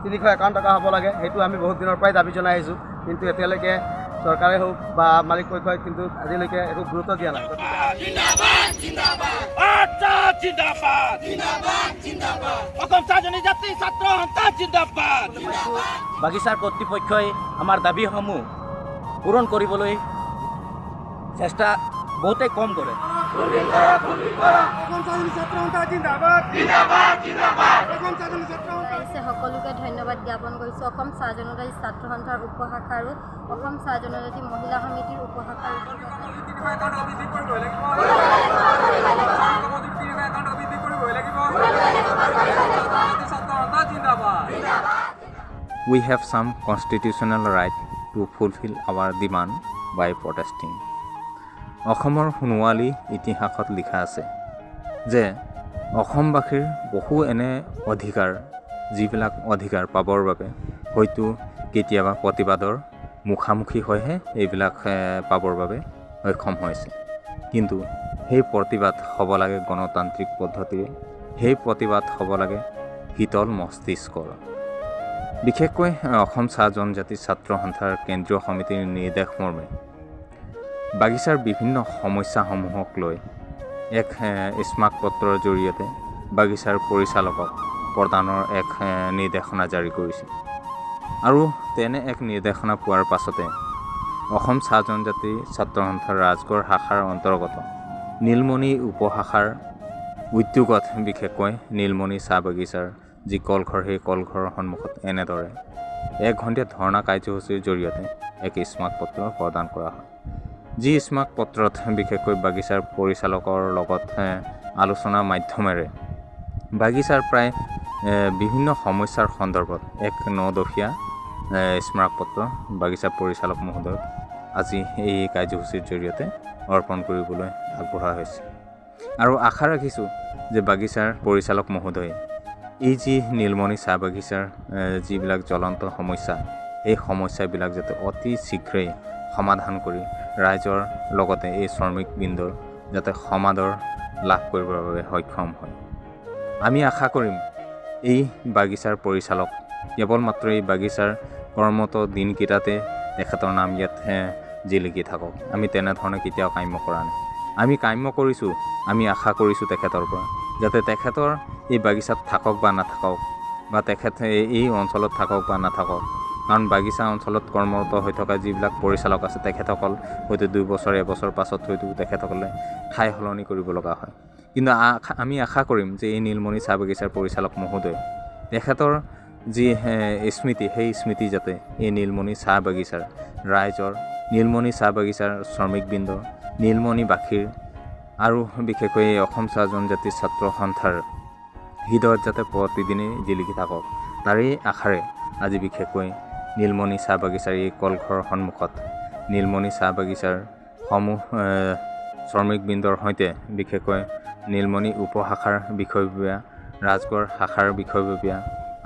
351 টকা হ'ব লাগে। সেইটো আমি বহুত দিনৰ পৰাই দাবী জনাই আহিছোঁ, কিন্তু এতিয়ালৈকে চৰকাৰে হওক বা মালিক পক্ষই কিন্তু আজিলৈকে একো গুৰুত্ব দিয়া নাই। বাগিচাৰ কৰ্তৃপক্ষই আমাৰ দাবীসমূহ পূৰণ কৰিবলৈ চেষ্টা বহুতেই কম কৰে। সকলোকে ধন্যবাদ জ্ঞাপন কৰিছোঁ। অসম চাহ জনজাতি ছাত্ৰ সন্থাৰ উপশাখা আৰু অসম চাহ জনজাতি মহিলা সমিতিৰ উপশাখাৰ We have some constitutional right to fulfill our demand by protesting. অসমৰ সোণোৱালী ইতিহাসত লিখা আছে যে অসমবাসীৰ বহু এনে অধিকাৰ, যিবিলাক অধিকাৰ পাবৰ বাবে হয়তো কেতিয়াবা প্ৰতিবাদৰ মুখামুখি হৈহে এইবিলাক পাবৰ বাবে সক্ষম হৈছে। কিন্তু সেই প্ৰতিবাদ হ'ব লাগে গণতান্ত্ৰিক পদ্ধতিৰে, সেই প্ৰতিবাদ হ'ব লাগে শীতল মস্তিষ্কৰ। বিশেষকৈ অসম চাহ জনজাতি ছাত্ৰ সন্থাৰ কেন্দ্ৰীয় সমিতিৰ নিৰ্দেশ মৰ্মে বাগিচাৰ বিভিন্ন সমস্যাসমূহক লৈ এক স্মাৰকপত্ৰৰ জৰিয়তে বাগিচাৰ পৰিচালকক প্ৰদানৰ এক নিৰ্দেশনা জাৰি কৰিছে। আৰু তেনে এক নিৰ্দেশনা পোৱাৰ পাছতে অসম চাহ জনজাতি ছাত্ৰ সন্থাৰ ৰাজগড় শাখাৰ অন্তৰ্গত নীলমণি উপশাখাৰ উদ্যোগত বিশেষকৈ নীলমণি চাহ বাগিচাৰ যি কলঘৰ, সেই কলঘৰৰ সন্মুখত এনেদৰে এক ঘণ্টীয়া ধৰ্ণা কাৰ্যসূচীৰ জৰিয়তে এক স্মাৰকপত্ৰ প্ৰদান কৰা হয়। যি স্মাৰকপত্ৰত বিশেষকৈ বাগিচাৰ পৰিচালকৰ লগত আলোচনাৰ মাধ্যমেৰে বাগিচাৰ প্ৰায় বিভিন্ন সমস্যাৰ সন্দৰ্ভত এক 9 দফীয়া স্মাৰকপত্ৰ বাগিচাৰ পৰিচালক মহোদয়ক আজি এই কাৰ্যসূচীৰ জৰিয়তে অৰ্পণ কৰিবলৈ আগবঢ়োৱা হৈছে। আৰু আশা ৰাখিছোঁ যে বাগিচাৰ পৰিচালক মহোদয়ে এই যি নীলমণি চাহ বাগিচাৰ যিবিলাক জ্বলন্ত সমস্যা, এই সমস্যাবিলাক যাতে অতি শীঘ্ৰেই সমাধান কৰি ৰাইজৰ লগতে এই শ্ৰমিকবৃন্দৰ যাতে সমাদৰ লাভ কৰিবৰ বাবে সক্ষম হয়। আমি আশা কৰিম এই বাগিচাৰ পৰিচালক কেৱল মাত্ৰ এই বাগিচাৰ কৰ্মৰত দিনকেইটাতে তেখেতৰ নাম ইয়াত জিলিকি থাকক, আমি তেনেধৰণে কেতিয়াও কাম্য কৰা নাই। আমি কাম্য কৰিছোঁ, আমি আশা কৰিছোঁ তেখেতৰ পৰা যাতে তেখেতৰ এই বাগিচাত থাকক বা নাথাকক, বা তেখেতে এই অঞ্চলত থাকক বা নাথাকক, কাৰণ বাগিচা অঞ্চলত কৰ্মৰত হৈ থকা যিবিলাক পৰিচালক আছে তেখেতসকল হয়তো 2 বছৰ এবছৰ পাছত হয়তো তেখেতসকলে ঠাই সলনি কৰিব লগা হয়। কিন্তু আমি আশা কৰিম যে এই নীলমণি চাহ বাগিচাৰ পৰিচালক মহোদয় তেখেতৰ যি স্মৃতি, সেই স্মৃতি যাতে এই নীলমণি চাহ বাগিচাৰ ৰাইজৰ, নীলমণি চাহ বাগিচাৰ শ্ৰমিকবৃন্দ, নীলমণিবাসীৰ আৰু বিশেষকৈ এই অসম চাহ জনজাতি ছাত্ৰ সন্থাৰ হৃদয়ত যাতে প্ৰতিদিনেই জিলিকি থাকক, তাৰেই আশাৰে আজি বিশেষকৈ নীলমণি চাহ বাগিচাৰ এই কলঘৰৰ সন্মুখত নীলমণি চাহ বাগিচাৰ সমূহ শ্ৰমিকবৃন্দৰ সৈতে বিশেষকৈ নীলমণি উপশাখাৰ বিষয়ববীয়া, ৰাজগড় শাখাৰ বিষয়ববীয়া,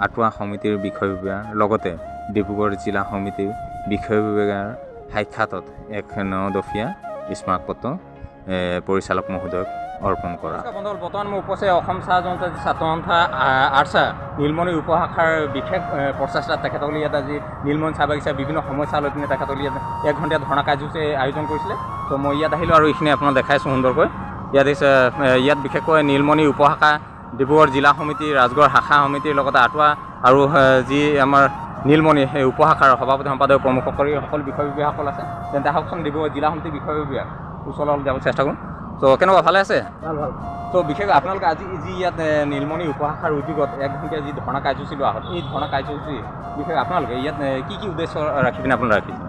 আঠুৱা সমিতিৰ বিষয়ববীয়াৰ লগতে ডিব্ৰুগড় জিলা সমিতিৰ বিষয়ববীয়াৰ সাক্ষাতত এক 9 দফীয়া স্মাৰকপত্ৰ পৰিচালক মহোদয়ক অৰ্পণ কৰা। বন্ধুসকল, বৰ্তমান মই উপস্থিত অসম চাহ জনজাতি ছাত্ৰ সন্থা আৰ্চা নীলমণি উপশাখাৰ বিশেষ প্ৰচেষ্টাত তেখেতসকলে ইয়াত আজি নীলমণি চাহ বাগিচাৰ বিভিন্ন সমস্যা লৈ পিনে তেখেতসকলে ইয়াত এক ঘণ্টীয়া ধৰ্ণা কাৰ্যসূচী আয়োজন কৰিছিলে। ত' মই ইয়াত আহিলোঁ আৰু এইখিনি আপোনাক দেখাইছোঁ সুন্দৰকৈ। ইয়াত আহিছে, ইয়াত বিশেষকৈ নীলমণি উপশাখা, ডিব্ৰুগড় জিলা সমিতি, ৰাজগড় শাখা সমিতিৰ লগতে আঠুৱা আৰু যি আমাৰ নীলমণি সেই উপশাখাৰ সভাপতি, সম্পাদক প্ৰমুখ কৰি সকলো বিষয়ববীয়াসকল আছে। তেন্তে আহকচোন, ডিব্ৰুগড় জিলা সমিতিৰ বিষয়ববীয়া ওচৰলৈ অলপ যাব চেষ্টা কৰোঁ। ত' কেনেকুৱা, ভালে আছে? ভাল ভাল। ত' বিশেষ আপোনালোকে আজি যি ইয়াত নীলমণি উপশাখাৰ উদ্যোগত এক ঘণ্টীয়া যি ধৰ্ণা কাৰ্যসূচী লোৱা হ'ল, এই ধৰ্ণা কাৰ্যসূচী বিশেষ আপোনালোকে ইয়াত কি কি উদ্দেশ্য ৰাখি পিনে আপোনালোকে ৰাখিছে?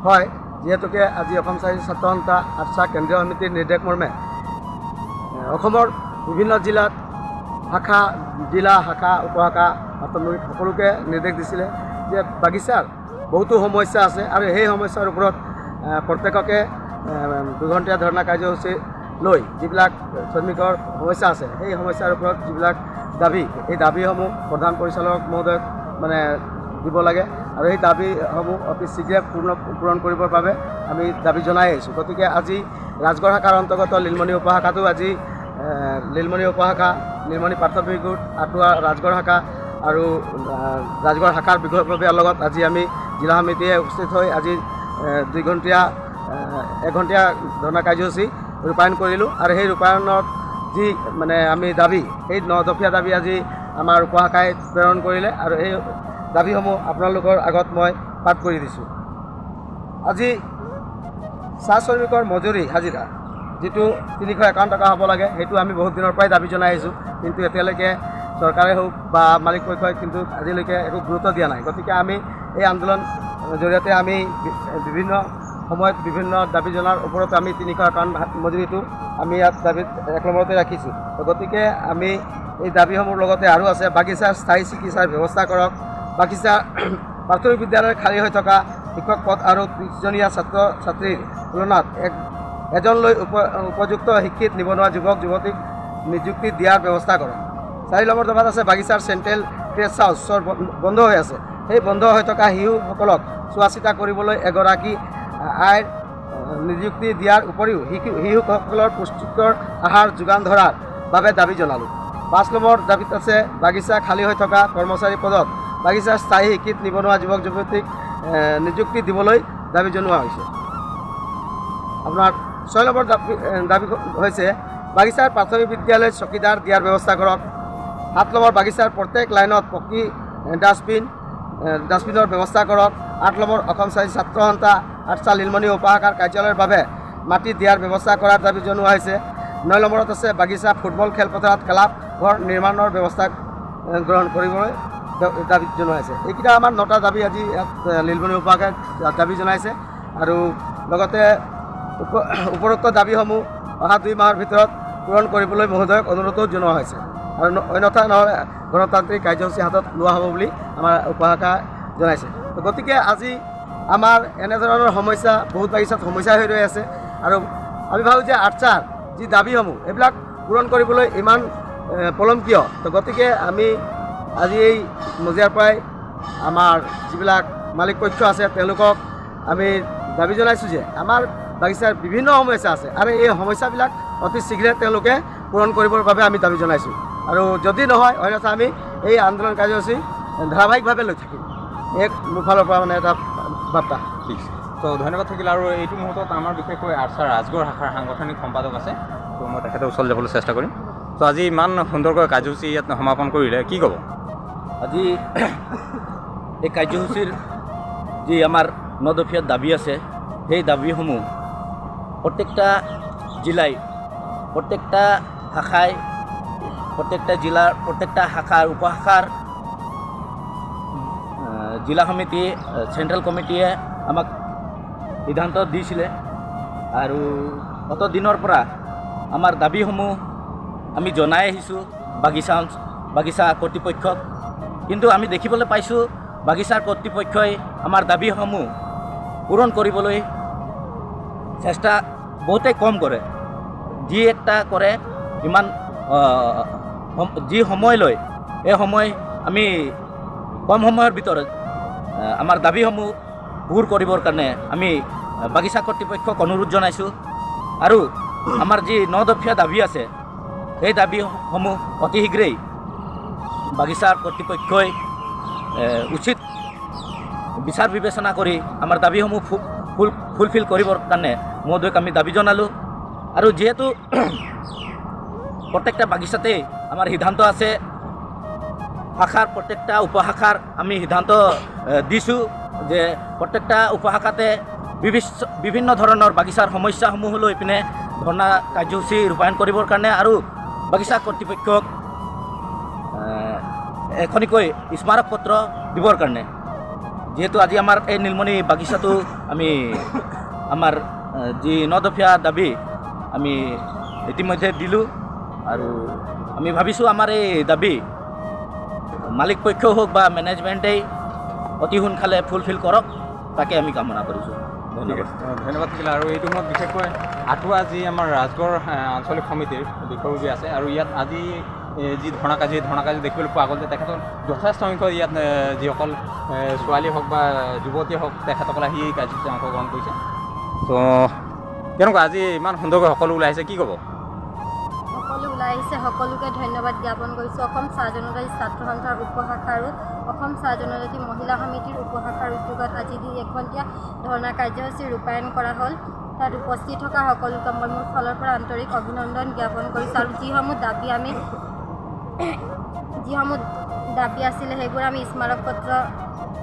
হয়, যিহেতুকে আজি অসম চাহ ছাত্ৰ সন্থা আটছা কেন্দ্ৰীয় সমিতিৰ নিৰ্দেশ মৰ্মে অসমৰ বিভিন্ন জিলাত শাখা, জিলা শাখা, উপশাখা প্ৰাথমিক সকলোকে নিৰ্দেশ দিছিলে যে বাগিচাৰ বহুতো সমস্যা আছে আৰু সেই সমস্যাৰ ওপৰত প্ৰত্যেককে 2 ঘণ্টীয়া ধৰ্ণা কাৰ্যসূচী লৈ যিবিলাক শ্ৰমিকৰ সমস্যা আছে, সেই সমস্যাৰ ওপৰত যিবিলাক দাবী, এই দাবীসমূহ প্ৰধান পৰিচালক মহোদয়ক মানে দিব লাগে আৰু সেই দাবীসমূহ অতি শীঘ্ৰে পূৰণ কৰিবৰ বাবে আমি দাবী জনাই আহিছোঁ। গতিকে আজি ৰাজগড় শাখাৰ অন্তৰ্গত লীলমণি উপশাখাতো আজি লীলমণি উপশাখা, নীলমণি প্ৰাথমিক গোট, আঠুৱা ৰাজগড় শাখা আৰু ৰাজগড় শাখাৰ বিষয়ববীয়াৰ লগত আজি আমি জিলা সমিতিয়ে উপস্থিত হৈ আজি 2 ঘণ্টীয়া, এঘণ্টীয়া ধৰ্ণা কাৰ্যসূচী ৰূপায়ণ কৰিলোঁ। আৰু সেই ৰূপায়ণত যি মানে আমি দাবী, সেই 9 দফীয়া দাবী আজি আমাৰ উপশাখাই প্ৰেৰণ কৰিলে আৰু এই দাবীসমূহ আপোনালোকৰ আগত মই পাঠ কৰি দিছোঁ। আজি চাহ শ্ৰমিকৰ মজুৰি হাজিৰা যিটো 351 টকা হ'ব লাগে, সেইটো আমি বহুত দিনৰ পৰাই দাবী জনাই আহিছোঁ। কিন্তু এতিয়ালৈকে চৰকাৰে হওক বা মালিক পক্ষই কিন্তু আজিলৈকে একো গুৰুত্ব দিয়া নাই। গতিকে আমি এই আন্দোলন জৰিয়তে আমি বিভিন্ন সময়ত বিভিন্ন দাবী জনাৰ ওপৰত আমি 351 মজুৰিটো আমি ইয়াত দাবীত এক নম্বৰতে ৰাখিছোঁ। গতিকে আমি এই দাবীসমূহৰ লগতে আৰু আছে বাগিচাৰ স্থায়ী চিকিৎসাৰ ব্যৱস্থা কৰক, বাগিচা প্ৰাথমিক বিদ্যালয়ত খালী হৈ থকা শিক্ষক পদ আৰু 30জনীয়া ছাত্ৰ ছাত্ৰীৰ তুলনাত এজনলৈ উপযুক্ত শিক্ষিত নিবনুৱা যুৱক যুৱতীক নিযুক্তি দিয়াৰ ব্যৱস্থা কৰক। 4 নম্বৰ দফাত আছে বাগিচাৰ চেণ্ট্ৰেল ক্ৰেচ হাউচৰ বন্ধ হৈ আছে, সেই বন্ধ হৈ থকা শিশুসকলক চোৱা চিতা কৰিবলৈ এগৰাকী আইৰ নিযুক্তি দিয়াৰ উপৰিও শিশুসকলৰ পুষ্টিকৰ আহাৰ যোগান ধৰাৰ বাবে দাবী জনালোঁ। 5 নম্বৰ দাবীত আছে বাগিচা খালী হৈ থকা কৰ্মচাৰী পদত বাগিচাৰ স্থায়ী শিক্ষিত নিবনুৱা যুৱক যুৱতীক নিযুক্তি দিবলৈ দাবী জনোৱা হৈছে। আপোনাৰ 6 নম্বৰ দাবী হৈছে বাগিচাৰ প্ৰাথমিক বিদ্যালয়ত চকীদাৰ দিয়াৰ ব্যৱস্থা কৰক। 7 নম্বৰ বাগিচাৰ প্ৰত্যেক লাইনত পকী ডাষ্টবিনৰ ব্যৱস্থা কৰক। 8 নম্বৰ অসম চাহ ছাত্ৰ সন্থা আটছা লীলমণি উপশাখাৰ কাৰ্যালয়ৰ বাবে মাটি দিয়াৰ ব্যৱস্থা কৰাৰ দাবী জনোৱা হৈছে। 9 নম্বৰত আছে বাগিচা ফুটবল খেলপথাৰত ক্লাব ঘৰ নিৰ্মাণৰ ব্যৱস্থা গ্ৰহণ কৰিবলৈ দাবী জনোৱা হৈছে। এইকেইটা আমাৰ 9টা দাবী আজি ইয়াত লীলমণি উপশাখাই দাবী জনাইছে আৰু লগতে উপৰোক্ত দাবীসমূহ অহা 2 মাহৰ ভিতৰত পূৰণ কৰিবলৈ মহোদয়ক অনুৰোধো জনোৱা হৈছে আৰু অন্যথা নহ'লে গণতান্ত্ৰিক কাৰ্যসূচী হাতত লোৱা হ'ব বুলি আমাৰ উপশাখা জনাইছে। গতিকে আজি আমাৰ এনেধৰণৰ সমস্যা বহুত বাগিচাত সমস্যা হৈ ৰৈ আছে আৰু আমি ভাবোঁ যে আটছাৰ যি দাবীসমূহ এইবিলাক পূৰণ কৰিবলৈ ইমান পলম কিয়? তো গতিকে আমি আজি এই মজিয়াৰ পৰাই আমাৰ যিবিলাক মালিক পক্ষ আছে তেওঁলোকক আমি দাবী জনাইছোঁ যে আমাৰ বাগিচাৰ বিভিন্ন সমস্যা আছে আৰু এই সমস্যাবিলাক অতি শীঘ্ৰে তেওঁলোকে পূৰণ কৰিবৰ বাবে আমি দাবী জনাইছোঁ আৰু যদি নহয় অন্যথা আমি এই আন্দোলন কাৰ্যসূচী ধাৰাবাহিকভাৱে লৈ থাকিম। এক মোৰ ফালৰ পৰা মানে এটা বাৰ্তা। ঠিক আছে, ত' ধন্যবাদ থাকিল। আৰু এইটো মুহূৰ্তত আমাৰ বিশেষকৈ আটছাৰ ৰাজগড় শাখাৰ সাংগঠনিক সম্পাদক আছে, ত' মই তেখেতৰ ওচৰলৈ যাবলৈ চেষ্টা কৰিম। ত' আজি ইমান সুন্দৰকৈ কাৰ্যসূচী ইয়াত সমাপন কৰিলে, কি ক'ব? আজি এই কাৰ্যসূচীৰ যি আমাৰ নদফীয়া দাবী আছে, সেই দাবীসমূহ প্ৰত্যেকটা জিলাই প্ৰত্যেকটা শাখাই প্ৰত্যেকটা জিলাৰ প্ৰত্যেকটা শাখাৰ উপশাখাৰ জিলা সমিতি চেণ্ট্ৰেল কমিটিয়ে আমাক সিদ্ধান্ত দিছিলে আৰু অত দিনৰ পৰা আমাৰ দাবীসমূহ আমি জনাই আহিছোঁ বাগিচা কৰ্তৃপক্ষক। কিন্তু আমি দেখিবলৈ পাইছোঁ বাগিচাৰ কৰ্তৃপক্ষই আমাৰ দাবীসমূহ পূৰণ কৰিবলৈ চেষ্টা বহুতেই কম কৰে। যি একটা কৰে ইমান যি সময় লয়, এই সময় আমি কম সময়ৰ ভিতৰত আমাৰ দাবীসমূহ পূৰ কৰিবৰ কাৰণে আমি বাগিচা কৰ্তৃপক্ষক অনুৰোধ জনাইছোঁ আৰু আমাৰ যি নদফীয়া দাবী আছে সেই দাবীসমূহ অতি শীঘ্ৰেই বাগিচাৰ কৰ্তৃপক্ষই উচিত বিচাৰ বিবেচনা কৰি আমাৰ দাবীসমূহ ফুলফিল কৰিবৰ কাৰণে মহোদয়ক আমি দাবী জনালোঁ। আৰু যিহেতু প্ৰত্যেকটা বাগিচাতেই আমাৰ সিদ্ধান্ত আছে, শাখাৰ প্ৰত্যেকটা উপশাখাৰ আমি সিদ্ধান্ত দিছোঁ যে প্ৰত্যেকটা উপশাখাতে বিভিন্ন ধৰণৰ বাগিচাৰ সমস্যাসমূহ লৈ পিনে ধৰ্ণা কাৰ্যসূচী ৰূপায়ণ কৰিবৰ কাৰণে আৰু বাগিচা কৰ্তৃপক্ষক এখনিকৈ স্মাৰক পত্ৰ দিবৰ কাৰণে। যিহেতু আজি আমাৰ এই নীলমণি বাগিচাটো আমি আমাৰ যি নদফীয়া দাবী আমি ইতিমধ্যে দিলোঁ আৰু আমি ভাবিছোঁ আমাৰ এই দাবী মালিক পক্ষ হওক বা মেনেজমেণ্টেই অতি সোনকালে ফুলফিল কৰক, তাকে আমি কামনা কৰিছোঁ। ধন্যবাদ। ধন্যবাদ থাকিল। আৰু এইটো সময়ত বিশেষকৈ আঠুৱা যি আমাৰ ৰাজগড় আঞ্চলিক সমিতিৰ বিষয়ববীয়া আছে আৰু ইয়াত আজি যি ধৰ্ণা কাৰ্য, এই ধৰ্ণা কাৰ্য দেখিবলৈ পোৱা গ'ল যে তেখেতৰ যথেষ্ট সংখ্যক ইয়াত যিসকল ছোৱালী হওক বা যুৱতী হওক তেখেতসকলে আহি এই কাৰ্যসূচী অংশগ্ৰহণ কৰিছে। তো কেনেকুৱা আজি ইমান সুন্দৰকৈ সকলো ওলাই আহিছে, কি ক'ব? সকলো ওলাই আহিছে সকলোকে ধন্যবাদ জ্ঞাপন কৰিছোঁ। অসম চাহ জনজাতি ছাত্ৰ সন্থাৰ উপশাখা আৰু অসম চাহ জনজাতি মহিলা সমিতিৰ উপশাখাৰ উদ্যোগত আজি দি এঘণ্টীয়া ধৰ্ণা কাৰ্যসূচী ৰূপায়ণ কৰা হ'ল। তাত উপস্থিত থকা সকলোকে মই মোৰ ফালৰ পৰা আন্তৰিক অভিনন্দন জ্ঞাপন কৰিছোঁ। আৰু যিসমূহ দাবী আছিলে সেইবোৰ আমি স্মাৰক পত্ৰ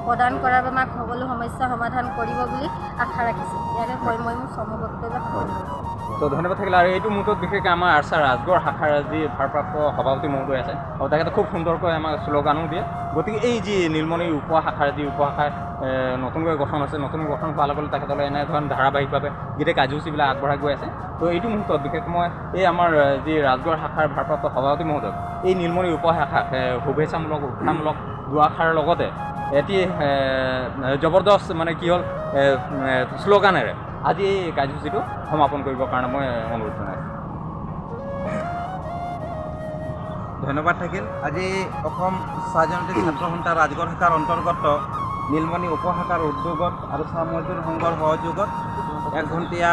প্ৰদান কৰাৰ বাবে আমাক সকলো সমস্যা সমাধান কৰিব বুলি আশা ৰাখিছোঁ। ইয়াকে কৈ মই মোৰ চমু বক্তব্য সামৰণি মাৰিছোঁ। ত' ধন্যবাদ থাকিল। আৰু এইটো মুহূৰ্তত বিশেষকৈ আমাৰ আৰ্চা ৰাজগড় শাখাৰ যি ভাৰপ্ৰাপ্ত সভাপতি মহোদয় আছে আৰু তেখেতে খুব সুন্দৰকৈ আমাক শ্লোগানো দিয়ে। গতিকে এই যি নীলমণি উপশাখাৰ যি উপশাখা নতুনকৈ গঠন হৈছে, নতুন গঠন হোৱাৰ লগে লগে তেখেতসকলে এনেধৰণৰ ধাৰাবাহিকভাৱে গোটেই কাৰ্যসূচীবিলাক আগবঢ়াই গৈ আছে। ত' এইটো মুহূৰ্তত বিশেষকৈ মই এই আমাৰ যি ৰাজগড় শাখাৰ ভাৰপ্ৰাপ্ত সভাপতি মহোদয় এই নীলমণি উপশাখাক শুভেচ্ছামূলক উৎসাহমূলক দুআষাৰৰ লগতে এটি জবৰদস্ত মানে কি হ'ল শ্লোগানেৰে আজি এই কাৰ্যসূচীটো সমাপন কৰিবৰ কাৰণে মই অনুৰোধ জনাইছোঁ। ধন্যবাদ থাকিল। আজি অসম চাহ জনজাতি ছাত্ৰ সন্থা ৰাজগড় শাখাৰ অন্তৰ্গত নীলমণি উপশাখাৰ উদ্যোগত আৰু চাহ মজদুৰ সংঘৰ সহযোগত এক ঘণ্টীয়া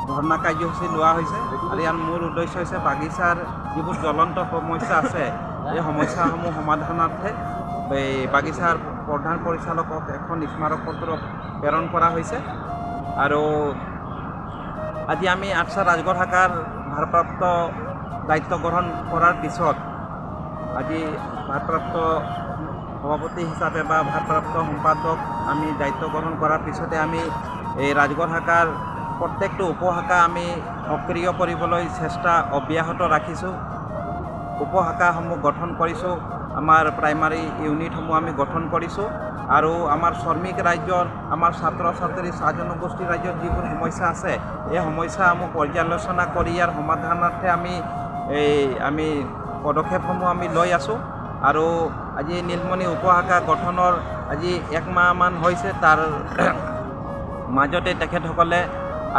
ধৰ্ণা কাৰ্যসূচী লোৱা হৈছে। আৰু ইয়াৰ মূল উদ্দেশ্য হৈছে বাগিচাৰ যিবোৰ জ্বলন্ত সমস্যা আছে এই সমস্যাসমূহ সমাধানাৰ্থে এই বাগিচাৰ প্ৰধান পৰিচালকক এখন স্মাৰক পত্ৰ প্ৰেৰণ কৰা হৈছে। আৰু আজি আমি আটছা ৰাজগড় শাখাৰ ভাৰপ্ৰাপ্ত দায়িত্ব গ্ৰহণ কৰাৰ পিছত আজি ভাৰপ্ৰাপ্ত সভাপতি হিচাপে বা ভাৰপ্ৰাপ্ত সম্পাদক আমি দায়িত্ব গ্ৰহণ কৰাৰ পিছতে আমি এই ৰাজগড় শাখাৰ প্ৰত্যেকটো উপশাখা আমি সক্ৰিয় কৰিবলৈ চেষ্টা অব্যাহত ৰাখিছোঁ। উপশাখাসমূহ গঠন কৰিছোঁ, আমাৰ প্ৰাইমাৰী ইউনিটসমূহ আমি গঠন কৰিছোঁ। আৰু আমাৰ শ্ৰমিক ৰাজ্যৰ আমাৰ ছাত্ৰ ছাত্ৰী চাহ জনগোষ্ঠী ৰাজ্যৰ যিবোৰ সমস্যা আছে এই সমস্যাসমূহ পৰ্যালোচনা কৰি ইয়াৰ সমাধানাৰ্থে আমি পদক্ষেপসমূহ আমি লৈ আছোঁ। আৰু আজি নীলমণি উপশাখা গঠনৰ আজি এক মাহমান হৈছে, তাৰ মাজতে তেখেতসকলে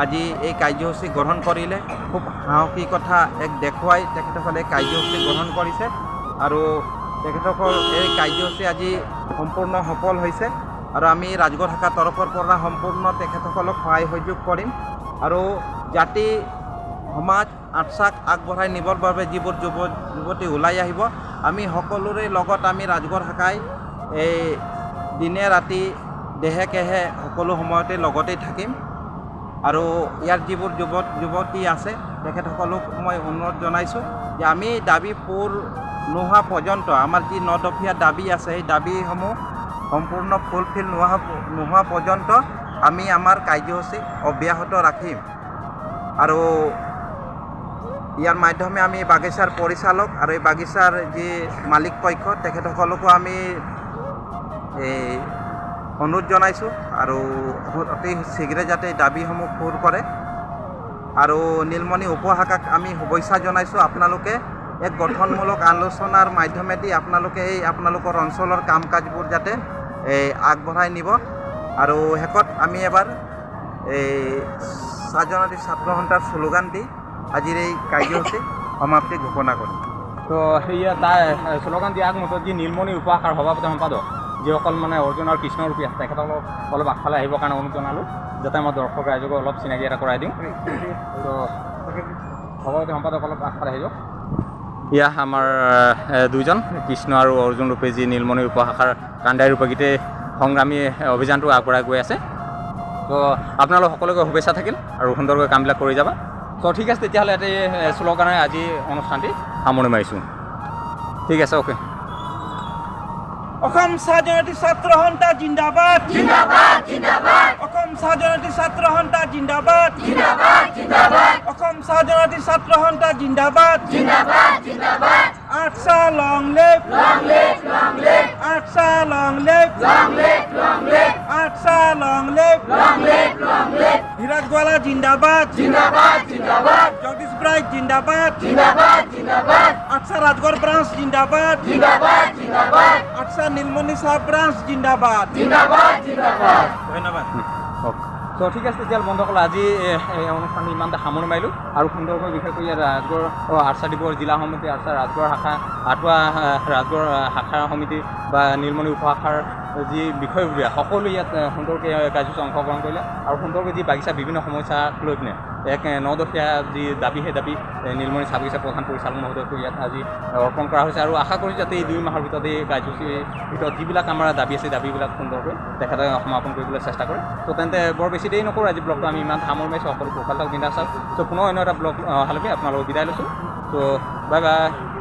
আজি এই কাৰ্যসূচী গ্ৰহণ কৰিলে। খুব সাহসী কথা এক দেখুৱাই তেখেতসকলে কাৰ্যসূচী গ্ৰহণ কৰিছে আৰু তেখেতসকল এই কাৰ্যসূচী আজি সম্পূৰ্ণ সফল হৈছে। আৰু আমি ৰাজগড় শাখাৰ তৰফৰ পৰা সম্পূৰ্ণ তেখেতসকলক সহায় সহযোগ কৰিম। আৰু জাতি সমাজ আটছাক আগবঢ়াই নিবৰ বাবে যিবোৰ যুৱতী ওলাই আহিব আমি সকলোৰে লগত আমি ৰাজগড় শাখাই এই দিনে ৰাতি দেহে কেহে সকলো সময়তে লগতেই থাকিম। আৰু ইয়াৰ যিবোৰ যুৱতী আছে তেখেতসকলক মই অনুৰোধ জনাইছোঁ যে আমি দাবী পূৰ নোহোৱা পৰ্যন্ত আমাৰ যি নদফীয়া দাবী আছে সেই দাবীসমূহ সম্পূৰ্ণ ফুলফিল নোহোৱা পৰ্যন্ত আমি আমাৰ কাৰ্যসূচী অব্যাহত ৰাখিম। আৰু ইয়াৰ মাধ্যমে আমি বাগিচাৰ পৰিচালক আৰু এই বাগিচাৰ যি মালিক পক্ষ তেখেতসকলকো আমি এই অনুৰোধ জনাইছোঁ আৰু অতি শীঘ্ৰে যাতে দাবীসমূহ পূৰ কৰে। আৰু নীলমণি উপশাখাক আমি শুভেচ্ছা জনাইছোঁ। আপোনালোকে এক গঠনমূলক আলোচনাৰ মাধ্যমেদি আপোনালোকে এই আপোনালোকৰ অঞ্চলৰ কাম কাজবোৰ যাতে এই আগবঢ়াই নিব। আৰু শেষত আমি এবাৰ এই চাহ জনজাতি ছাত্ৰ সন্থাৰ শ্লোগান দি আজিৰ এই কাৰ্যসূচী সমাপ্তি ঘোষণা কৰিম। তো সেয়া তাৰ শ্লোগান দিয়াৰ আগমুহূৰ্তত যি নীলমণি উপশাখাৰ সভাপতি সম্পাদক যিসকল মানে অৰ্জুন আৰু কৃষ্ণৰ ৰূপী আছে তেখেতসকলক অলপ আগফালে আহিবৰ কাৰণে অনুৰোধ জনালোঁ, যাতে আমাৰ দৰ্শক ৰাইজকো অলপ চিনাকি এটা কৰাই দিওঁ। তো সভাপতি সম্পাদক অলপ আগফালে আহি যাওক। ইয়া আমাৰ দুইজন কৃষ্ণ আৰু অৰ্জুন ৰূপে যি নীলমণি উপশাখাৰ কান্দাই ৰূপে গোটেই সংগ্ৰামী অভিযানটো আগবঢ়াই গৈ আছে। তো আপোনালোক সকলোকে শুভেচ্ছা থাকিল আৰু সুন্দৰকৈ কামবিলাক কৰি যাবা। তো ঠিক আছে, তেতিয়াহ'লে ইয়াতে শ্লোগানেৰে আজি অনুষ্ঠানটি সামৰণি মাৰিছোঁ। ঠিক আছে, অ'কে। অসম চাহ জনজাতি ছাত্ৰ সন্থা জিন্দাবাদ, জিন্দাবাদ, জিন্দাবাদ। অসম চাহ জনজাতি ছাত্ৰ সন্থা জিন্দাবাদ, জিন্দাবাদ, জিন্দাবাদ। অসম চাহ জনজাতি ছাত্ৰ সন্থা জিন্দাবাদ, জিন্দাবাদ, জিন্দাবাদ। ATSA long live, long live, long live. ATSA long live, long live, long live. ATSA long live, long live, long live. Dhiraj Gowala জিন্দাবাদ, জিন্দাবাদ, জিন্দাবাদ। জগদীশ ব্রাইট জিন্দাবাদ, জিন্দাবাদ, জিন্দাবাদ। আটসা রাজগড় ব্রাঞ্চ জিন্দাবাদ, জিন্দাবাদ, জিন্দাবাদ। আটসা নীলমণি সাহ ব্রাঞ্চ জিন্দাবাদ, জিন্দাবাদ, জিন্দাবাদ। ধন্যবাদ। তো ঠিক আছে, তেতিয়াহ'লে বন্ধুসকল আজি এই অনুষ্ঠানটো ইমানতে সামৰণি মাৰিলোঁ। আৰু সুন্দৰকৈ বিশেষকৈ ইয়াত ৰাজগড় আটছা ডিব্ৰুগড় জিলা সমিতি, আটছা ৰাজগড় শাখা, আঠুৱা ৰাজগড় শাখা সমিতি বা নীলমণি উপশাখাৰ যি বিষয়ববীয়া সকলো ইয়াত সুন্দৰকৈ কাৰ্যসূচী অংশগ্ৰহণ কৰিলে আৰু সুন্দৰকৈ যি বাগিচা বিভিন্ন সমস্যাক লৈ পিনে এক 9 দফীয়া যি দাবী, সেই দাবী নীলমণি চাহ বাগিচা প্ৰধান পৰিচালক মহোদয়ক ইয়াত আজি অৰ্পণ কৰা হৈছে। আৰু আশা কৰিছোঁ যাতে এই 2 মাহৰ ভিতৰত এই কাৰ্যসূচীৰ ভিতৰত যিবিলাক আমাৰ দাবী আছে, দাবীবিলাক সুন্দৰকৈ তেখেতে সমাপন কৰিবলৈ চেষ্টা কৰে। ত' তেন্তে বৰ বেছি দেৰি নকৰোঁ, আজি ব্লগটো আমি ইমান সামৰণি মাৰিছোঁ। সকলো কুশল থাকক, বিন্দাছ থাকক। চ' পুনৰ অন্য এটা ব্লগ অহালৈকে আপোনালোকক বিদায় লৈছোঁ। চ' বাই বাই।